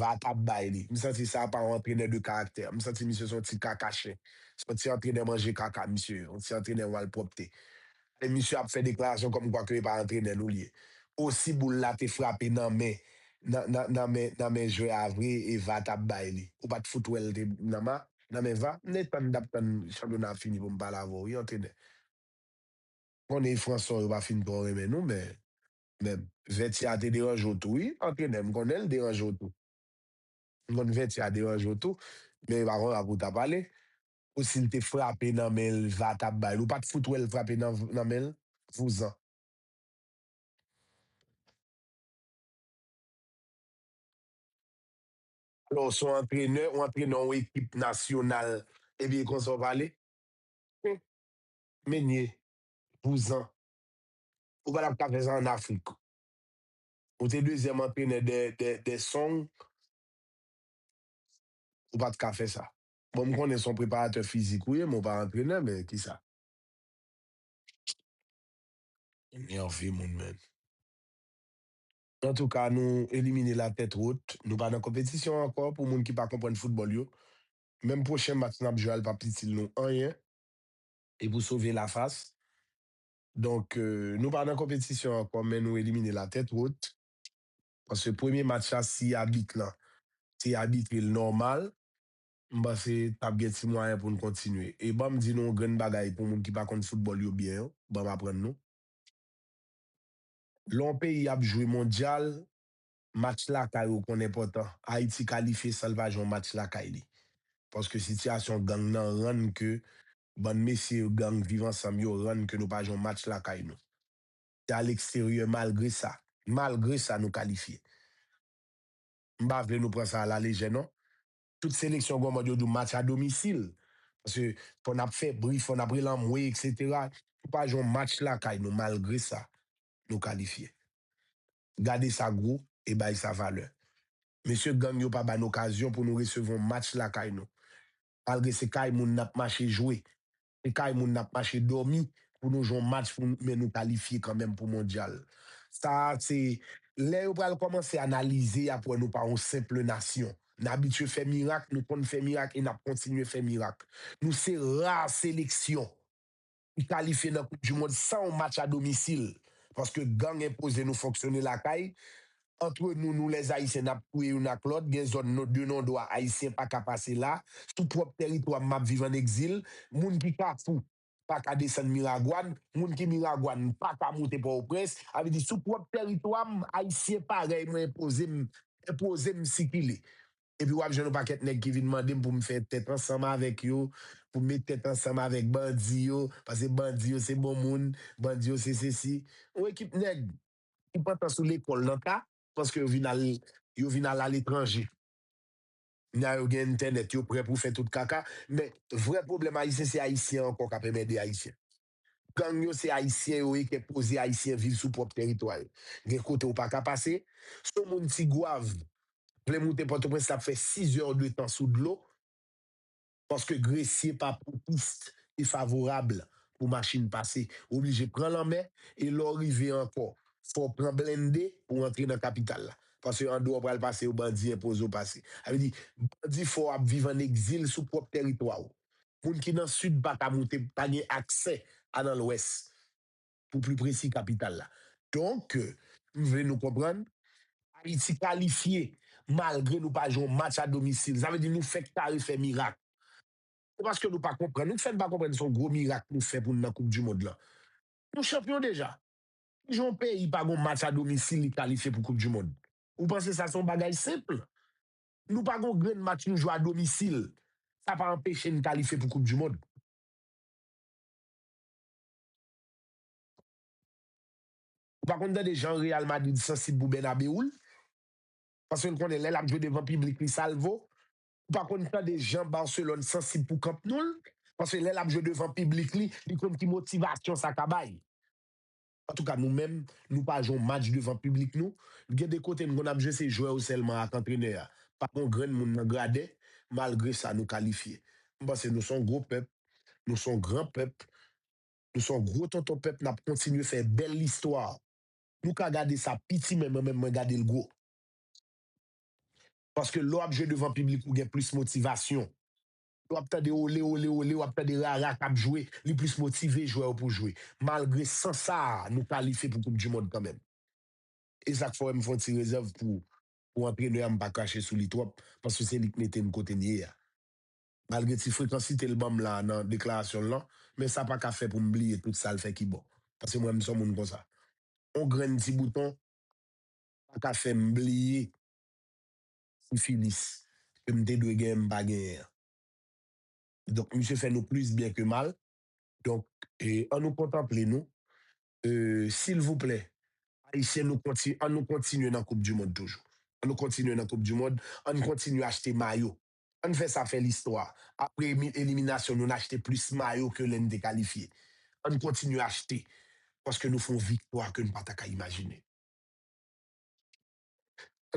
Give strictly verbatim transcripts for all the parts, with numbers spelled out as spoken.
Va t ap bay li. M santi sa pa yon antrenè de karaktè. M santi misye se yon ti kaka chen. Se yon ti antrenè manje kaka, misye ye. Yon ti antrenè malpwòpte. E misye ap fè deklarasyon kòmkwa ke e pa antrenè nou li ye. Osi boul la te frape nan men, nan, nan, nan men, nan men jwè a vre e va t ap bay li. Ou pa t fout wè l te nan ma, nan men va. M te tann, t ap tann chanpyona a fini pou m pale avè w, wi, antrenè. Konnen Franson yo pa fin twò renmen nou, men, men vètyè a te deranje w tou, wi, antrenè, m konnen l deranje w tou. M konn vètyè a deranje w tou, men e pa konsa pou w ta pale. Ou si l te frape nan men l, va t ap bay l. Ou pa t fout wè l frape nan, nan men l? Vouzan. Alò, se yon antrenè, ou antrenè yon ekip nasyonal, epi e konsa w pale? Menye, vouzan. Ou pa t ap ka fè sa ann Afrik. Ou te dezyèm antrenè dè, dè, dè Song. Ou pa t ka fè sa. Bon, m konnen se yon preparatè fizik ou ye, men ou pa antrenè, men kisa? Nève moun, menn. Antouka, nou elimine la tèt wot. Nou pa nan konpetisyon ankò. Pou moun ki pa konprann foutbòl yo, menm pwochen match n ap jwe a, l p ap itil nou anyen. E pou sove lafas. Donk, euh, nou pa nan konpetisyon ankò, men nou elimine la tèt wot. Paske premye match la, si abit lan te abitre l nòmal, m panse t ap gen ti mwayen pou n kontinye. E ban m di nou yon grenn bagay pou moun ki pa konn foutbòl yo byen yo, ban m aprann nou. Lè yon peyi ap jwe mondyal, match lakay ou konn enpòtan. Ayiti kalifye san l pa jwe yon match lakay li. Paske sitiyasyon gang nan rann ke bann mesye gang Viv Ansanm yo rann ke nou pa jwe yon match lakay nou. Se aleksteryè, malgre sa. Malgre sa, nou kalifye. M pa vle nou pran sa alalejè, non. Tout seleksyon gon mòd yo di w match a domisil. Paske fò n ap fè bri, fò n ap rele anmwe, etsetera. Nou pa jwe yon match lakay nou, malgre sa, nou kalifye. Gade sa gwo e bay sa valè. Mesye gang yo pa ba n okazyon pou nou resevwa yon match lakay nou. Malgre se kay moun n ap mache jwe, se kay moun n ap mache dòmi pou nou jwe yon match pou men nou kalifye kanmenm pou mondyal. Sa a se lè yo pral kòmanse analize y ap wè nou pa yon senp nasyon. N abitye fè mirak, nou konn fè mirak e n ap kontinye fè mirak. Nou se ra seleksyon ki kalifye nan Koup di Mond san yon match a domisil. Paske gang enpoze nou fonksyone lakay. Antre nou, nou lèzayisyen, n ap touye youn ak lòt. Gen zòn de non dwa ayisyen pa ka pase la. Sou pwòp tèritwa m, m ap viv an egzil. Moun ki Kafou pa ka desann Miragwàn. Moun ki Miragwàn pa ka moute Pòtoprens. Sa vle di, sou pwòp tèritwa m, ayisyen parèy mwen enpoze m, enpoze m sikile. Epi w ap jwenn yon pakèt nèg ki vin mande m pou m fè tèt ansanm avèk yo, pou m met tèt ansanm avèk bandi yo, paske bandi yo se bon moun, bandi yo se sesi. Yon ekip nèg ki pantan sou lekòl nan ta, paske yo vin al, yo vin al aletranje. Nan yo gen entènèt, yo prè pou fè tout kaka, men vrè pwoblèm ayisyen, se ayisyen ankò k ap enmède ayisyen. Gang yo se ayisyen yo ye, k enpoze ayisyen viv sou pwòp tèritwa yo. Gen kote w pa ka pase. Si yon moun Tigwav vle moute Pòtoprens, l ap fè sizè de tan sou dlo, paske gresye pa pwopis e favorab pou machin pase. Ou oblije pran lanmè, e lè w rive ankò, fò w pran blende pou w antre nan kapital la. Paske andeyò pral pase yo, bandi enpoze w pase. Sa vle di, bandi fè w ap viv an egzil sou pwòp tèritwa w. Moun ki nan sid pa ka moute, pa gen aksè a nan lwès, pou pli presi kapital la. Donk, m vle nou konprann, Ayiti kalifye malgre nou pa jwe yon match a domisil. Sa vle di nou fèk kare fè mirak. Se paske nou pa konprann. Nou fè n pa konprann se yon gwo mirak nou fè pou n nan Koup di Mond lan. Nou chanpyon deja. Kijan yon peyi pa gon match a domisil li kalifye pou Koup di Mond? Ou panse sa se yon bagay senp? Nou pa gon grenn match nou jwe a domisil. Sa pa anpeche n kalifye pou Koup di Mond. Ou pa konn tande jan Real Madrid sansib pou Bernabeu l? Paske l konnen lè l ap jwe devan piblik li sa l vo. Ou pa konn tande jan Barcelone sansib pou Camp Nou l? Paske lè l ap jwe devan piblik li, li konn ki motivasyon sa ka bay. Antouka, nou menm, nou pa jwe yon match devan piblik nou. Gen de kote n konn ap jwe, se jwè yo sèlman ak antrenè a. Pa gon grenn moun nan graden, malgre sa, nou kalifye. M panse nou se yon gwo pèp, nou se yon gran pèp, nou se yon gwo tonton pèp, n ap kontinye fè bèl listwa. Nou ka gade sa piti, men mwen menm, mwen gade l gwo. Paske lè w ap jwe devan piblik, ou gen plis motivasyon. Lè w ap tande ole, ole, ole, w ap tande rara k ap jwe, li plis motive jwè yo pou jwe. Malgre san sa, nou kalifye pou Koup di Mond kanmenm. E sa k fè w wè m fè yon ti rezèv pou, pou antrenè a, m pa krache sou li twòp, paske se li k mete n kote n ye a. Malgre ti frekansite l ban m la nan deklarasyon l lan, men sa pa ka fè pou m bliye tout sa l fè ki bon. Paske mwen, m se yon moun konsa. Yon grenn ti bouton pa ka fè m bliye sifilis ke m te dwe genyen, m pa genyen an. Donk, misye fè nou plis byen ke mal. Donk, e, an nou kontanple nou. E, silvouplè, Ayisyen, nou konti-, an nou kontinye nan Koup di Mond toujou. An nou kontinye nan Koup di Mond, an kontinye achte mayo. An fè sa fè listwa. Apre emi-, eliminasyon, nou n achte plis mayo ke lè n te kalifye. An kontinye achte. Paske nou fè yon viktwa ke n pa ta ka imajine.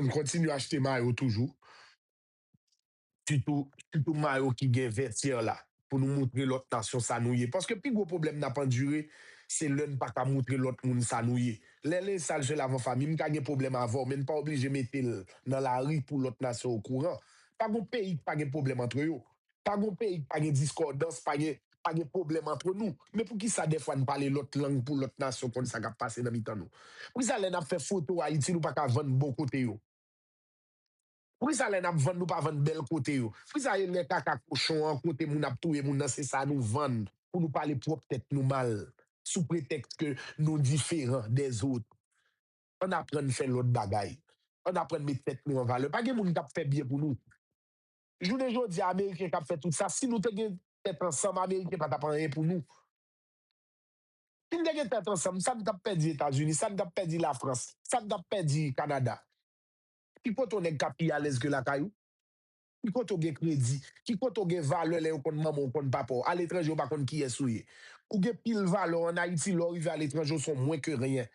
N kontinye achte mayo toujou. Sitou, sitou mayo ki gen vètyè la. Pou nou moutre lòt nasyon sa nou ye. Paske pi gwo pwoblèm n ap andire, se lè n pa ka moutre lòt moun sa nou ye. Lè lenj sal se lavan fanmi, m ka gen pwoblèm avè w, men n pa oblije mete l nan lari pou lòt nasyon okouran. Pa gon peyi ki pa gen pwoblèm antre yo. Pa gon peyi ki pa gen diskòdans, pa gen, pa gen pwoblèm antre nou. Men poukisa dèfwa n pale lòt lang pou lòt nasyon konn sa k ap pase nan mitan nou? Poukisa lè n ap fè foto Ayiti, nou pa ka vann bon kote yo? Poukisa lè n ap vann, nou pa vann bèl kote yo? Poukisa e lè kaka kochon an, kote moun ap touye moun nan, se sa nou vann pou nou pale pwòp tèt nou mal, sou pretèks ke nou diferan dèzòt? Ann aprann fè lòt bagay. Ann aprann met tèt nou an valè. Pa gen moun k ap fè byen pou nou. Jounen jodi a, Ameriken k ap fè tout sa. Si nou te gen tèt ansanm, Ameriken pa t ap anyen pou nou. Si n te gen tèt ansanm, sa n t ap pèdi Etazini, sa n t ap pèdi Lafrans, sa n t ap pèdi Kanada? Ki kote yon nèg ka pi alèz ke lakay ou? Ki kote w gen kredi? Ki kote w gen valè lè yo konn manman w, konn papa w? Aletranje, yo pa konn kiyès ou ye. Ou gen pil valè ann Ayiti, lè w rive aletranje, w se yon mwen ke ryen.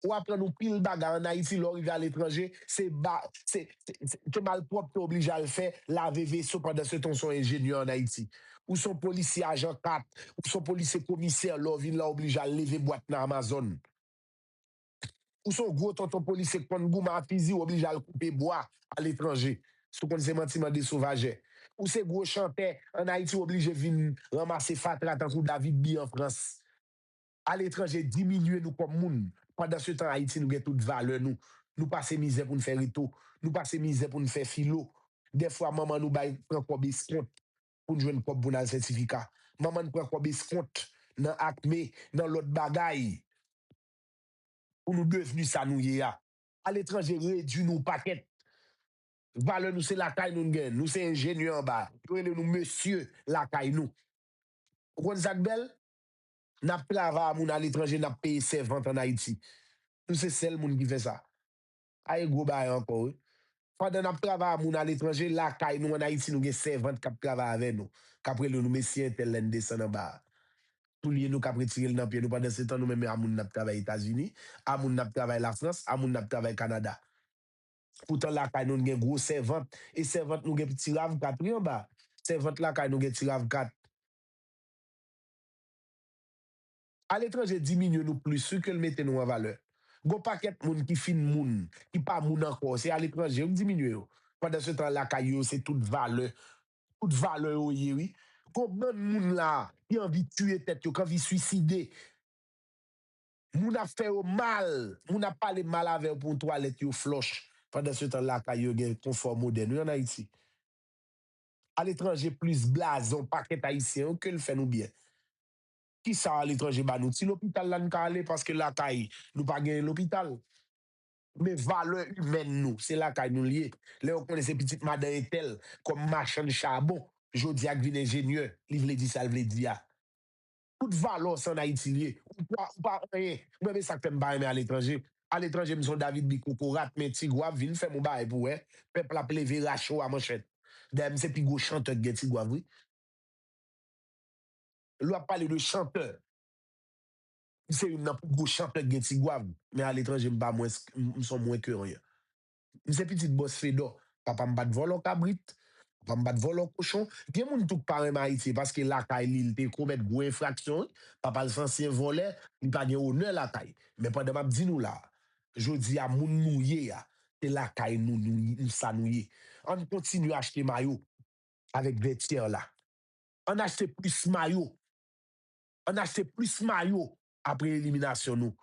Ou aprann yon pil bagay ann Ayiti, lè w rive aletranje, se ba, se, se, se, se malpwòpte w oblije al fè, lave veso, pandan se tan w se yon enjenyè ann Ayiti. Ou se yon polisye ajan kat, ou se yon polisye komisè, lè w vin la, w oblije al leve bwat nan Amazon. Ou se yon gwo tonton polisye k konn goumen a fizi, w oblije al koupe bwa aletranje. Si w konn se manti, mande sovajè. Ou se gwo chantè, ann Ayiti, w oblije vin ranmase fatra tankou David B an Frans. Aletranje diminye nou kòm moun. Pandan se tan, Ayiti, nou gen tout valè nou. Nou pase mizè pou n fè reto. Nou pase mizè pou n fè filo. Dèfwa, manman nou bay pran kòb eskont pou n jwenn kòb pou n al sètifika. Manman n pran kòb eskont nan Acme, nan lòt bagay, pou nou devni sa nou ye a. Aletranje redui nou pakèt. Valè nou se lakay nou n gen. Nou se enjenyè anba. Yo rele nou mesye lakay nou. Ou konn sa k bèl? N ap travay a moun aletranje, n ap peye sèvant ann Ayiti. Nou se sèl moun ki fè sa. A e gwo bagay ankò, wi. Pandan n ap travay a moun aletranje, lakay nou ann Ayiti, nou gen sèvant k ap travay avè nou, k ap rele nou mesye entèl lè n desann anba a. Soulye nou k ap retire l nan pye nou, pandan se tan nou menm a moun n ap travay Etazini, a moun n ap travay Lafrans, a moun n ap travay Kanada. Poutan lakay nou, n gen gwo sèvant, e sèvant nou gen ti ravkat, wi, anba. Sèvant lakay nou gen ti ravkat. Aletranje diminye nou plis, wi, ke l mete nou an valè. Gon pakèt moun ki fin moun, ki pa moun ankò, se aletranje yo k diminye yo. Pandan se tan, lakay yo, se tout valè. Tout valè yo ye, wi. Gon bann moun la ki anvi tiye tèt yo, ki anvi swiside. Moun ap fè yo mal, moun ap pale mal avè yo pou yon twalèt yo flòch. Pandan se tan, lakay yo gen konfò modèn, wi, ann Ayiti. Aletranje plis blaze yon pakèt Ayisyen, wi, ke l fè nou byen. Kisa aletranje ba nou? Ti lopital la n ka ale, paske lakay nou pa genyen lopital. Men valè imèn nou, se lakay nou l ye. Lè yo konnen se pitit madan entèl, kòm machann chabon, jodi a k vin enjenyè, li vle di sa l vle di a. Tout valè w se ann Ayiti l ye. Ou pa, ou pa anyen. Mwen, men sa k fè m pa renmen aletranje. Aletranje, m se yon David B kokorat, men Ti Gwav, vin fè m yon bagay pou w wè. Pèp la ap leve rache w a manchèt. Dayè, m se pi gwo chantè k gen Ti Gwav, wi. Lè w ap pale de chantè, m se youn nan pi gwo chantè k gen Ti Gwav, men aletranje, m pa mwens, m, m se yon mwen ke anyen. M se pitit bòs Fedò. Papa m pa t vòlò kabrit. Papa m pa t vòlò kochon. Gen moun tou k pa renmen Ayiti, e paske lakay li, li te komèt gwo enfraksyon, wi. Papa l se ansyen vòlè, li pa gen onè lakay. Men pandan m ap di nou la, jodi a, moun nou ye a, se lakay nou, nou, nou sa nou ye. Ann kontinye achte mayo avèk vètyè la. Ann achte plis mayo. Ann achte plis mayo apre eliminasyon nou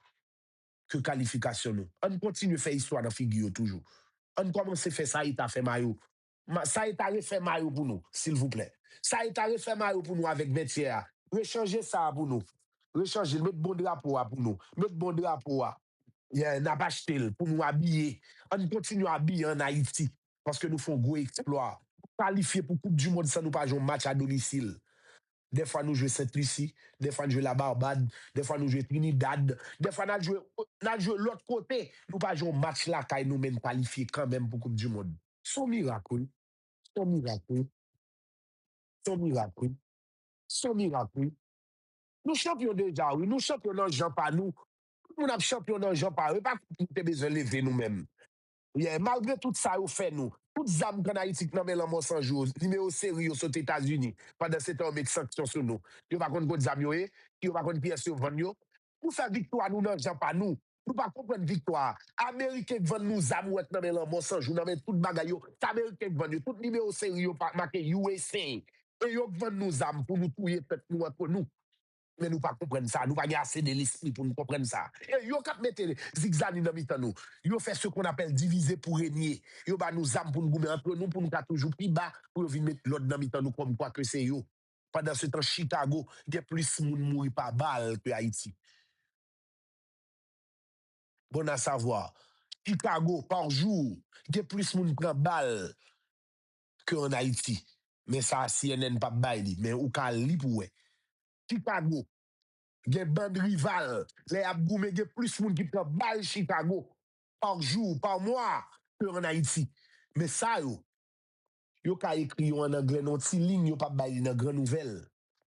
ke kalifikasyon nou. Ann kontinye fè istwa nan figi yo toujou. Ann kòmanse fè Saïta fè mayo. Ma, Saïta refè mayo pou nou, silvouplè. Saïta refè mayo pou nou avèk vètyè a. Rechanje sa a pou nou. Rechanje l, met bon drapo a pou nou. Met bon drapo a. Yeah, n ap achte l pou nou abiye. Ann kontinye abiye ann Ayiti. Paske nou fè yon gwo eksplwa. Nou kalifye pou Koup di Mond san nou pa jwe yon match a domisil. Dèfwa nou jwe Sent Lisi, dèfwa n jwe Labarbad, dèfwa nou jwe Trinidad, dèfwa n al jwe, n al jwe lòt kote. Nou pa jwe yon match lakay nou, men n kalifye kanmenm pou Koup di Mond. Se yon mirak, wi. Se yon mirak, wi. Se yon mirak, wi. Se yon mirak, wi. Nou chanpyon deja, wi. Nou chanpyon nan jan pa nou. Tout moun ap chanpyon nan jan pa yo. E pa fòk nou te bezwen leve nou menm. Yeah, malgre tout sa yo fè nou, tout zam k ann Ayiti k nan men Lanmò San Jou, nimewo seri yo sot Etazini, pandan se tan yo met sanksyon sou nou. Yo pa konn kot zam yo ye, yo pa konn kiyès yo vann yo. Nou fè viktwa nou nan jan pa nou. Nou pa konprann viktwa a. Ameriken k vann nou zam ou wè k nan men Lanmò San Jou, nan men tout bagay yo. Se Ameriken k vann yo. Tout nimewo seri yo pa make U S A. E yo k vann nou zam pou nou touye tèt nou ant nou. Men nou pa konprann sa. Nou pa gen ase de lespri pou nou konprann sa. E yo k ap mete zigzani nan mitan nou. Yo fè ce qu'on appelle diviser pour régner. Yo ba nou zam pou n goumen ant nou, pou nou ka toujou pi ba, pou yo vin met lòd nan mitan nou kòmkwa ke se yo. Pandan se tan, Chicago, gen plis moun mouri pa bal ke Ayiti. Bon à savoir, Chicago, par jour, gen plis moun pran bal ke ann Ayiti. Men sa, C N N p ap bay li, men ou ka li pou wè. Chicago, gen band rival, lè y ap goumen, gen plis moun ki pran bal Chicago, par jour, par mois, ke ann Ayiti. Men sa yo, yo ka ekri yo ann anglè nan yon ti liy, yo p ap bay li nan gran nouvèl.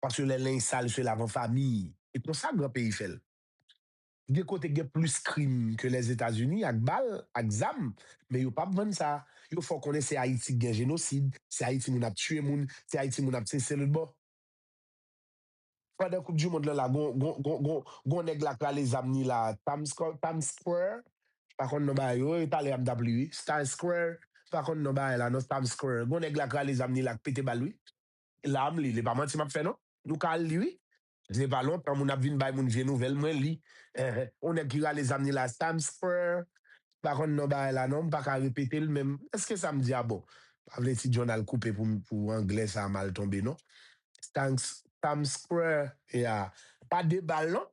Paske lè lenj sal se lavan fami. E konsa gran peyi fè l. Gen kote gen plis krim ke Lèzetazini ak bal, ak zam, men yo p ap vann sa. Yo fè w konnen se Ayiti k gen jenosid, se Ayiti moun ap tiye moun, se Ayiti moun ap sese lòt bò. Pandan koup di mond lan la, gon, gon, gon, gon, gon nèg la k rale zam ni la, Times Square, Times Square, pa konn non bagay yo, e talè a m t ap li wi, Times Square, pa konn non bagay la non, Times Square, gon nèg la k rale zam ni la k pete bal wi. La m li, li pa manti m ap fè non. Nou ka al li wi. Se pa lontan moun ap vin bay moun vye nouvèl, mwen li. Enhen. On nèg ki rale zam ni la Times Square. Pa konn non bagay la non, m pa ka repete l menm. Èske sa m di a bon? Pa vle ti John al koupe pou, pou anglè sa mal tonbe non. Times, Times Square, yeah. Pa de bal non.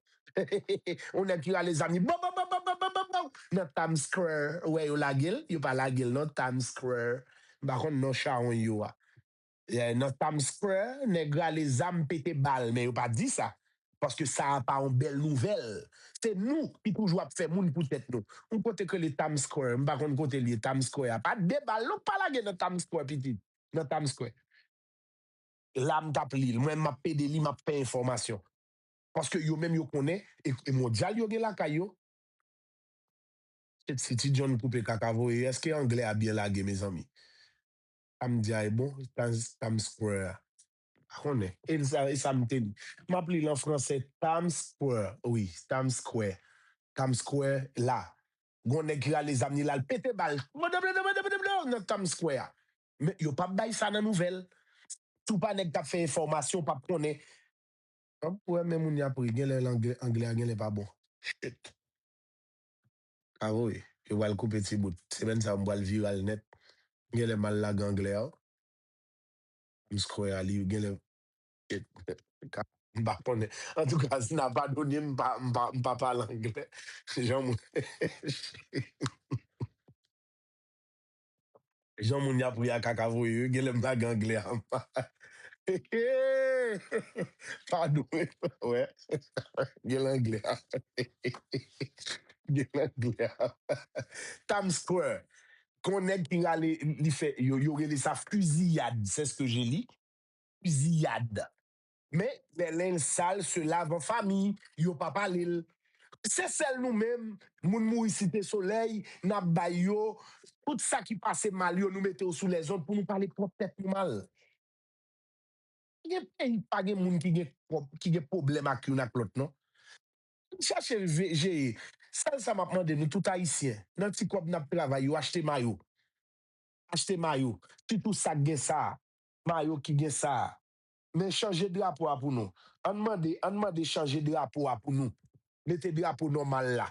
On nèg ki rale zam ni bon, bon, bon, bon, bon, bon, bon, bon. Nan Times Square, wè yo lage l, yo pa lage l non, Times Square. M pa konn non chawony yo a. Eh, nan Times Square, nèg rale zam pete bal, men yo pa di sa. Paske sa a pa yon bèl nouvèl. Se nou ki toujou ap fè moun pou tèt nou. Yon kote k rele Times Square, m pa konn kote l ye, Times Square a. Pa de bal, non, pa lage nan Times Square, pitit. Nan Times Square. La, m t ap li l. Mwen, m ap pede li, m ap fè enfòmasyon. Paske yo menm yo konnen, e, e mondyal yo gen lakay yo. Shit, si Ti John koupe kaka voye, èske anglè a byen lage, mezanmi? Sa m di a e bon, Times, Times Square a. Pa konnen. E sa, e sa m te li. M ap li l an fransè, Times Square. Wi, Times Square. Times Square la. Gon nèg ki rale zam ni la, l pete bal. Nan Times Square a. Men yo p ap bay sa nan nouvèl. Si w pa nèg k ap fè enfòmasyon, w p ap konnen. An pou wè men moun y ap ri, genlè anglè, anglè a genlè pa bon. Shit. Ka voye. Yo pral koupe ti bout. Semèn sa a, m pral viral nèt. Genlè m al lage anglè a. M square a, li genlè. Shit. Ka, m pa konnen. Antouka, si n a padone m, m pa, m pa, m pa pale anglè. Jan mwen. Jan moun y ap ri a kaka voye yo, genlè m lage anglè a. Padon, wè. Genlè anglè a. Genlè anglè a. Times Square. Kon nèg ki rale, li fè, yo, yo rele sa fiziyad, c'est ce que j'ai lu. Fiziyad. Men, les linges sales se lavent en famille, yo pa pale l. Se sèl nou menm, moun mouri Site Solèy, n ap bay yo, tout sa ki pase mal yo, nou mete yo sou lèzond pou nou pale pwòp tèt nou mal. Pa gen peyi, pa gen moun ki gen pwob-, ki gen pwoblèm ak youn ak lòt, non. Chèche ve-, jeye. Sèl sa m ap mande nou tout Ayisyen, nan ti kòb n ap travay yo, achte mayo. Achte mayo. Sitou sa k gen sa a. Mayo ki gen sa a. Men chanje drapo a pou nou. Ann mande, ann mande chanje drapo a pou nou. Mete drapo nòmal la.